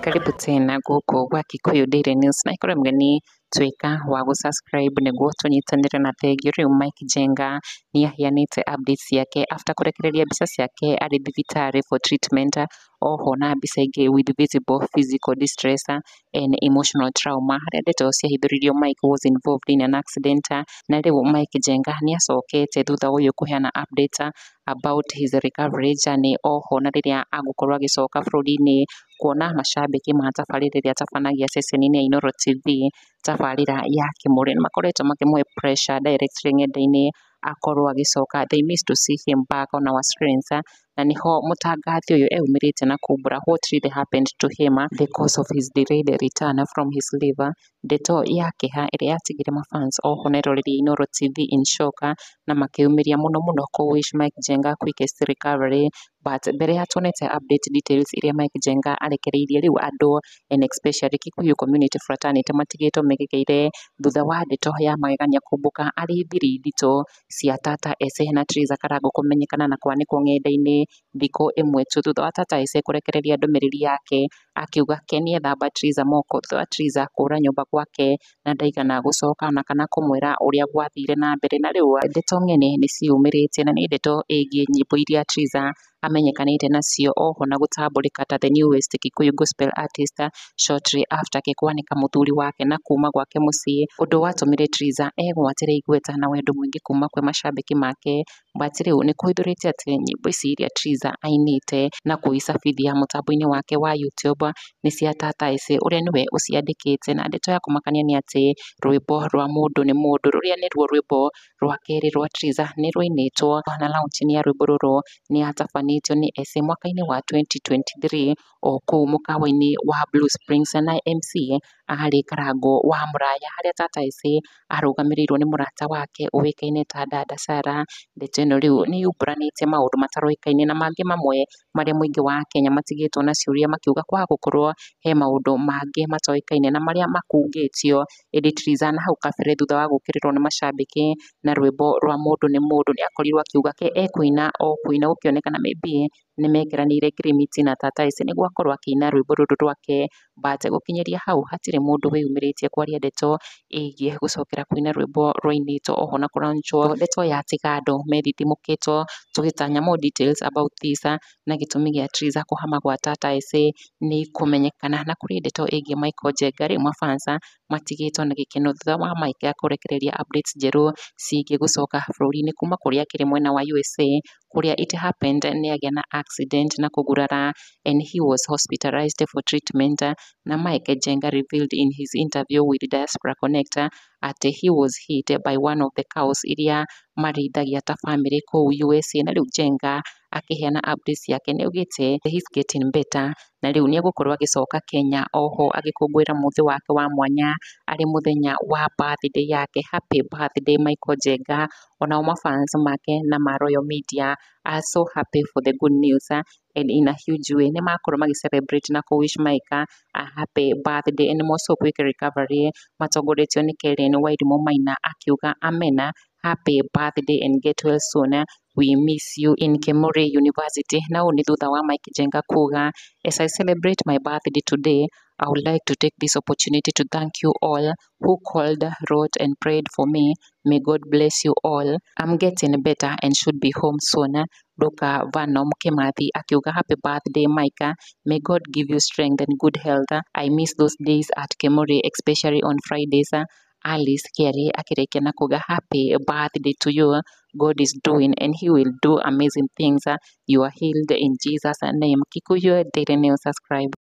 Karibu tena gũkũ gwa Kikuyu Daily News na ikorwo mũgeni tuĩka wa gũ-subscribe nĩguo tũnyitanĩre na thengio. Rĩu Mike Njenga nĩ aheanĩte updates ciake after kũrekereria mbica ciake arĩ thibitarĩ for treatment, oho na mbica ingĩ with visible physical distress and emotional trauma, harĩa ndeto ciahithũririo Mike was involved in an accident. Na rĩu Mike Njenga nĩ acokete thutha ũyũ kũheana update about his recovery journey, oho na rĩrĩa agũkorwo agĩcoka bũrũri-inĩ kuona macambĩki ma tabarĩra ĩrĩa atabanagia ceceni-inĩ ya Inooro TV, tabarĩra ya Kĩmũrĩ, nĩ makoretwo makĩmũhe pressure directly ng'enda-inĩ akorwo agĩcoka. They miss to see him back on our screens, na niho mũtangathi ũyũ eumĩrĩte na kumbũra what really happened to him, the cause of his delayed return from his leave. Ndeto ya kĩeha ĩrĩa yatigire mafans oho na eroreri a Inooro TV in shock, na makĩyumĩria mũno mũno kũ wish Mike Njenga quickest recovery. But mbere ya tuonete update details iria Mike Njenga arekereirie, rĩu andũ and especially Kikuyu community fraternity matigĩtwo megegeire thutha wa ndeto ya magegania kumbũka arĩ thiri nditũ cia Tata Ese na Triza Karango kũmenyekana na kwanĩkwo ng'enda-inĩ thikũ ĩmwe tu thutha wa Tata Ese kũrekereria ndũmĩrĩri yake akiuga Ken ethamba Triza moko thutha wa Triza kũra nyũmba gwake na ndaigana gũcoka ona kana kũmwĩra ũrĩa gwathire na mbere. Na rĩu ndeto ng'eni nĩ ciumĩrĩte na nĩ ndeto ĩgiĩ nyĩmbo iria Triza amenyekanĩte nacio, oho na gũtambũrĩka ta the newest Kikuyu gospel artist shortly after kwanĩka mũthuri wake na kuma gwake mũciĩ, ũndũ watũmire Triza egwatĩre igweta na wendo mũingĩ kuma kwĩ macambĩki make. But rĩu nĩ kũhithũrĩte atĩ nyĩmbo ici iria Triza ainĩte na kũicabithia mũtambo-inĩ wake wa YouTube nĩ cia Tata Ese ũrĩa nĩwe ũciandĩkĩte. Na ndeto ya kũmakania nĩ atĩ rwĩmbo rwa mũndũ nĩ mũndũ, rũrĩa nĩruo rwĩmbo rwa kerĩ rwa Triza, nĩ rwainĩtwo na launching ya rwĩmbo rũrũ nĩ yatabanĩtio nĩ Ese mwaka-inĩ wa 2023 o kũu mũkawa-inĩ wa Blue Springs, na MC arĩ Karango wa Mũraya, harĩa Tata Ese arũgamĩrĩirwo nĩ mũrata wake ũĩkaine ta Dada Sarah. Ndeto ĩno rĩu nĩ yumbũranĩtie maũndũ mataroĩkaine na mangĩ mamwe marĩa mũingĩ wa Kenya matigĩtwo na ciũria makiuga kwaga gũkorwo he maũndũ mangĩ matoĩkaine na marĩa makungĩtio. Ĩndĩ Triza na hau kabere thutha wa gũkĩrĩrwo nĩ macambĩki na rwĩmbo rwa mũndũ nĩ mũndũ, nĩ akorirwo akiuga ke ekũina o kũina, gũkĩonekana maybe nĩ mekĩranĩire ngirimiti na Tata Ese nĩguo akorwo akĩina rwĩmbo rũrũ rwake. But gũkinyĩria hau hatirĩ mũndũ wĩyumĩrĩtie kwaria ndeto ĩgiĩ gũcokera kũina rwĩmbo rwainĩtwo oho na kũlaunchwo. Ndeto yatiga andũ methithimũkĩtwo tũgĩtanya more details about this, na gĩtũmi gĩa Triza kũhama gwa Tata Ese nĩ kũmenyekana. Na kũrĩ ndeto ĩgiĩ Michael Njenga, rĩu mafans matigĩtwo na gĩkeno thutha wa Mike kũrekereria updates njerũ ciĩgiĩ gũcoka bũrũri-inĩ kuma kũrĩa akĩrĩ mwena wa USA, kũrĩa it happened nĩ agĩa na accident na kũgurara and he was hospitalized for treatment. Na Mike Njenga revealed in his interview with Diaspora Connect atĩ he was hit by one of the cows iria marĩithagia ta family kũu USA. Na rĩu Njenga akĩheana updates ciake nĩ augĩte he's getting better na rĩu nĩ egũkorwo agĩcoka Kenya, oho agĩkũngũĩra mũthĩ wake wa mwanya arĩ mũthenya wa birthday yake. Happy birthday, Michael Njenga. Onao mafans make na ma Royal Media are so happy for the good news, and in a huge way nĩ makorwo magĩ celebrate na kũ wish Mike a happy birthday and also quick recovery, matongoretio nĩ Kellen Wairimũ Maina akiuga, "Amena, happy birthday and get well soon, we miss you in Kemuri University." Na ũũ nĩ thutha wa Mike Njenga kuga, "As I celebrate my birthday today, I would like to take this opportunity to thank you all who called, wrote and prayed for me. May God bless you all. I'm getting better and should be home soon." Luka Vanom Kimathi akiuga, "Happy birthday, Micah. May God give you strength and good health. I miss those days at Kemuri, especially on Fridays." Alice Kiari akĩrĩkia na kuga, "Happy birthday to you. God is doing and he will do amazing things. You are healed in Jesus' name." Kikuyu Daily News, subscribe.